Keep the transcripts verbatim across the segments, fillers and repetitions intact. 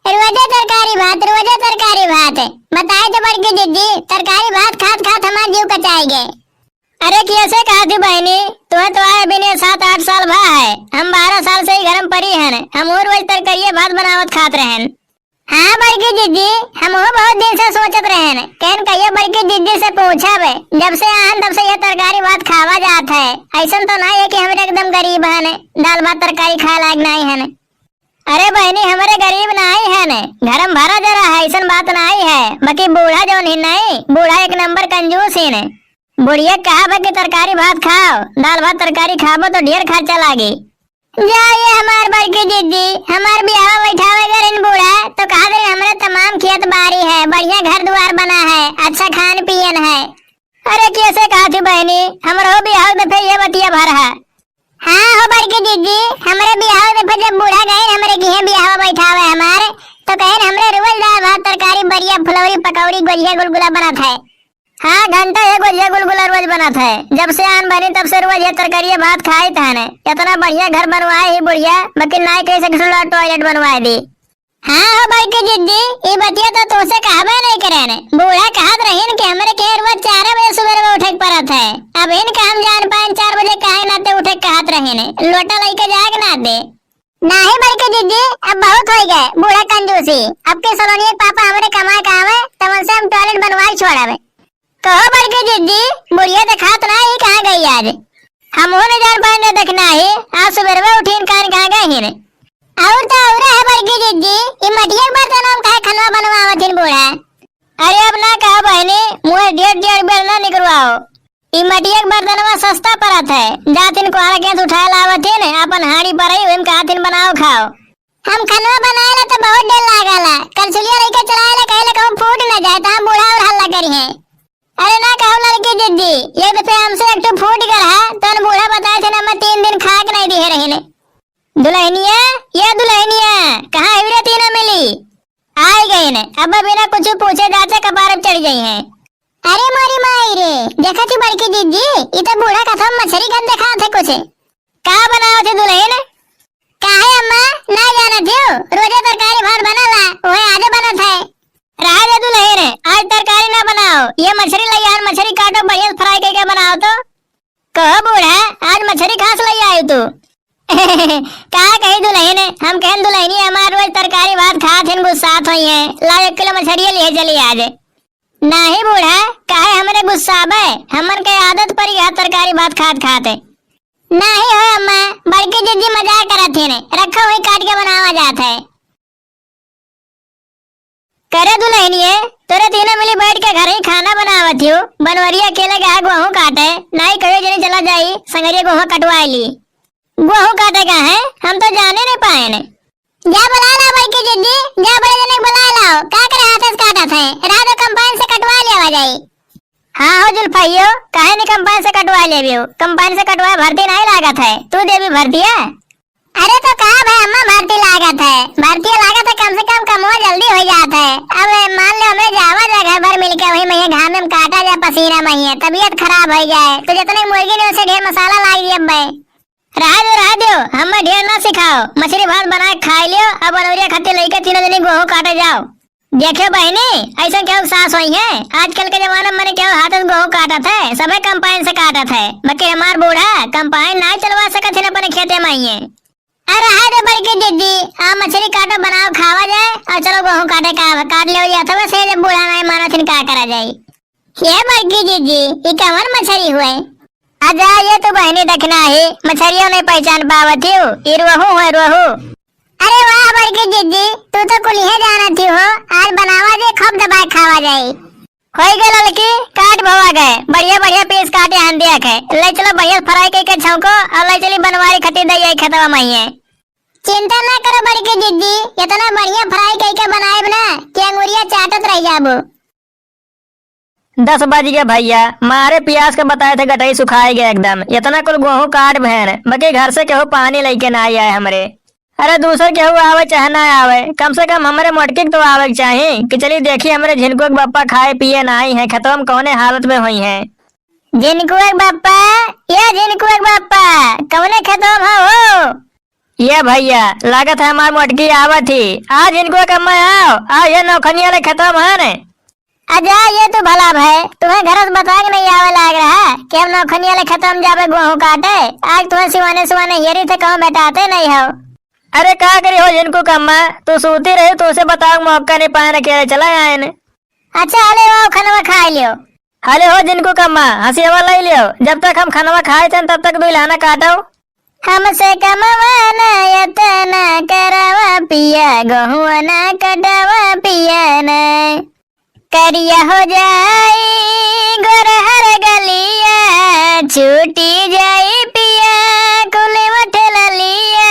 रोजे तरकारी भात, रोजे तरकारी भात। बताए तो बड़की जिज्जी, तरकारी भात खात खात हमार जीव कचाई गए। अरे कैसे कहत हू बहिनी, तुहे तो आए बिने सात आठ साल भा है, हम बारह साल से ही घर में परी हन, हम रोज तरकारिये भात बनावत खात रहन। हाँ बड़की जिज्जी, हमहू बहुत दिन से सोचत रहन, कहन कहियो बड़की जिज्जी से पूछब। जब से आहन तब से ये तरकारी भात खावा जात है। ऐसन तो नाई है कि हमरे एकदम गरीब हन, दाल भात तरकारी खाए लायक नाई हन। अरे बहिनी, हमरे गरीब नाई हन, घर में भरा जरा है, ऐसन बात नाई है। बाकी बूढ़ा जौन ही नाई, बूढ़ा एक नंबर कंजूस ही न। बुढ़िया कहा बा कि तरकारी भात खाओ, दाल भात तरकारी खाबो तो ढेर खर्चा लागी। जा ये हमार बड़की जिज्जी, हमार बियाह बैठावे गए रहन बूढ़ा, तो कहा दे हमरे तमाम खेत बारी है, बढ़िया घर दुआर बना है, अच्छा खान पियन है। अरे कैसे कहत हू बहिनी, हमरो बियाह तो फिर ये बतिया भर है। हाँ हो बड़की जिज्जी, हमरे बियाह तो फिर जब बूढ़ा गए हमरे किहे बियाह बैठावे हमार, तो कहे हमरे रोज दाल भात तरकारी बढ़िया फुलौरी पकौड़ी गोजिया गुलगुला बनत है। हाँ, घंटा ये गोजिया गुलगुला रोज बनत है। जब से आन बनी तब से रोज ये तरकारिये भात खाइत हन। इतना बढ़िया घर बनवाए ही बुढ़िया, बाकी नाई कैसे टॉयलेट बनवाए दी। हाँ हो बड़की जिज्जी, ई बतिया तो तुमसे कहबे नहीं करेन। बूढ़ा कहत रहीन कि हमरे के रोज चार बजे सुबह में उठे के पड़त है। अब इनका हम जान पाएन चार बजे काहे नाते उठे के कहत रहीन, लोटा लइके जाए के नाते। नाही बड़की जिज्जी, अब बहुत होइ गए बूढ़ा कंजूसी। अब के सलोनिया के पापा हमरे कमाए का आवे, तब उनसे हम टॉयलेट बनवाए छोड़ावे। कहो बड़की जिज्जी, बुढ़िया देखात ना ही कहाँ गई आज? हमहू न जान पाएन रे देखना ही, आज सुबेरवे उठीन कान कहाँ गए हिन। और तो और है बड़की जिज्जी, ई मटिया के बर्तन हम काहे खनवा बनवावत हिन बूढ़ा? अरे अब ना कहो बहिनी, मुँह डेढ़ डेढ़ बेर ना निकरवाओ। ई मटिया के बर्तनवा सस्ता पड़त है, जातिन कोहरा गैस उठाए लावत हिन, अपन हांडी पर ही ओहिम कहत हिन बनाओ खाओ। हम खनवा बनाए ला तो बहुत देर लागला, कलछुलिया लइके चलाए ला कहे ला कहूँ फूट न जाए, तो हम बूढ़ा और हल्ला करी हैं। अरे ना कहो लड़की जिज्जी, ये दफे हमसे एक ठो फूट गया है, तो हम बूढ़ा बताए थे ना मैं तीन दिन खा के नहीं दिए रही ने। दुल्हनिया, ये दुल्हनिया, कहाँ है रे तीनों मिली? आई गई ने, अब बिना कुछ पूछे जाते कपार पे चढ़ गई हैं। अरे मोरी माई रे, देखा थी बड़की जिज्जी, ई तो बूढ़ा कथवा मछरी गन देखा थे कुछ। का बनाओ थे दुल्हन? काहे अम्मा, ना जाना थियो, रोजे तरकारी भात बनला, वह आजे बनत है। रहा दे दुल्हन, आज तरकारी ना बनाओ, ये मछरी लई आन, मछरी काटो बढ़िया से फ्राई करके बनाओ तो। कहो बूढ़ा, आज मछरी कहाँ से लई आयु तू? का कही दुल्हन, हम कहन दुल्हनी हमार रोज तरकारी भात खात हिन गुस्सात होई हैं, लाओ एक किलो मछरिये लिए चली आज। नाही बूढ़ा, काहे हमरे गुस्साबे, हमन के आदत परी है तरकारी भात खात खात। नाही हो अम्मा, बड़की जिज्जी मजाक करत हिन, रखो वही काट के बनावा जात है। करे दुल्हनिये, तोरे तीनों मिली बैठ के घर ही खाना बनावत हियो, बनवरिया अकेले गया गोहूँ काटे, नाई कहियो जनी चला जाई, संगरिया गोहूँ कटवाए ली। गोहूँ काटे का है, हम तो जाने नहीं पाए ने। जा बुला ला बड़की जिज्जी, जा बड़े जने के बुला लाओ, का करे हाथ से काटत है, रहा दो कंपाइन से कटवा लेवा जाई। हाँ हो जुल्फाइयो, काहे नहीं कंपाइन से कटवा लेबियो, कंपाइन से कटवाए भर्ती नहीं लागत है, तू देबी भर्तिया। अरे तो का भाई अम्मा भर्ती लागत है, भर्ती लागत है, कम से कम कमवा जल्दी हो जात है। अब मान लो हमरे जावा जाए घर भर मिलके वही में घामे में काटा जाए पसीना में ही, तबीयत खराब हो जाए तो जितने मुर्गी ने उसे ढेर मसाला लाग दिया भाई। रहा दो, रहा दो, हमें ढेर ना सिखाओ, मछरी भात बना के खाए लियो, अब बनौरिया खातिर लइके तीनों जनी गोहूँ काटे जाओ। देखियो बहिनी, ऐसन केहू सास होई है? आजकल के जमाना में मने केहू हाथ से गोहूँ काटत है, सबे कंपाइन से काटत है। बाकी हमार बूढ़ा कंपाइन ना चलवा सकत है अपने खेते में ही। अरे हाय रे बड़की जिज्जी, आ मछली काटो, बनाओ, खावा जाए और चलो गोहूँ काटे का, काट लियो ये अथवा से जब बूढ़ा नहीं मानत है, का करा जाए? ये बड़की जिज्जी, ये कवन मछली हुए? अजा ये तो बहिनी देखना है, मछलियों नहीं पहचान पावत हो, ये रोहू है रोहू। अरे वाह बड़की जिज्जी, तू तो कुलिहे जानत ही हो, आज बनावा जे खूब दबाए खावा जाई। होई गए ललकी, काट भवा गए, बढ़िया बढ़िया पीस काटे हन दिया है, ले चलो बढ़िया फ्राई करके छौंको और ले चली बनवारी खती दई आई खेतवा में ही है। चिंता ना करो बड़की जिज्जी, इतना बढ़िया फ्राई करके बनाएब ना कि अंगुरिया चाटत रह जाबो। दस बज गए भैया, मारे प्यास के बताए थे गटई सुखाए गए एकदम। इतना कुल गोहूँ काट भेन, बाकी घर से केहू पानी लेके ना आए हमरे। अरे दूसर केहू आवे चाहे ना आवे, कम से कम हमरे मोटकी के तो आवे के चाही कि चली देखी हमरे झिनकुआ के बप्पा खाए पिए ना आई हैं, खेतवा में कौने हालत में होई हैं। झिनकुआ के बप्पा, ये झिनकुआ के बप्पा, कौने खेतवा में हो? ये भइया, लागत है हमार मोटकी आवत ही। आज इनको कम्मा आओ, आज ये नौखनिया ले खतम है ने। अजा, ये तो भला भय, तुम्हें घर से बता के नहीं आवे लाग रहा कि हम नौखनिया ले खतम जाबे गोहूँ काटे। आज तुम्हें सिवाने सिवाने हेरी थे कहूँ बेटाते नहीं हो। अरे का करी हो जिनको कम्मा, तू सूती रही, तुमसे बताओ मौका नहीं पाए न, अकेले चला आए ने। अच्छा, हले वो खनवा खाए लियो। हले हो जिनको कम्मा, हंसी हवा लाई लियो। जब तक हम खनवा खाए थे, तब तक दुल्हना काटो। हमसे कमवा ना यतना करवा पिया, गोहुआ ना कटवा पिया ना। करिया हो जाई गोरहर गलिया, छूटी जाई पिया कुल मठललिया।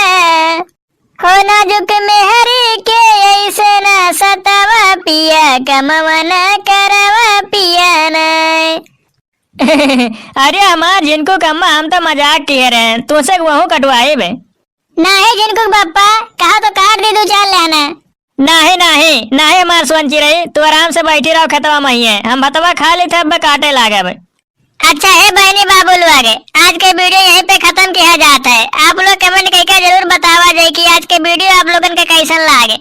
हो नाजुक मेहरी के ऐसे ना सतावा पिया, कमवा ना करवा पिया ना। अरे हमार जिनको कम्मा, हम तो मजाक किहे रहे, तुमसे वहू कटवाए बे। नाहीं जिनको बप्पा, कहा तो काट दी दू चार लेहना। नाहीं, नाहीं, नाहीं हमार सोन चिरई, तू आराम से बैठी रहो खेतवा महिये, हम भतवा खा ली थे, अब काटे लागब। अच्छा हे बहनी बाबू लोग, आज के video यहीं पे खतम किया जात है। आप लोग comment करके जरूर बतावा जाए कि आज के video आप लोगन के कैसन लागे।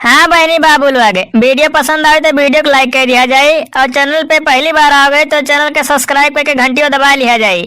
हाँ बहनी बाबू लोग, video पसंद आवे तो video को like कर दिया जाए और channel पे पहली बार आओगे तो channel के subscribe करके घंटियो दबा लिया जाए।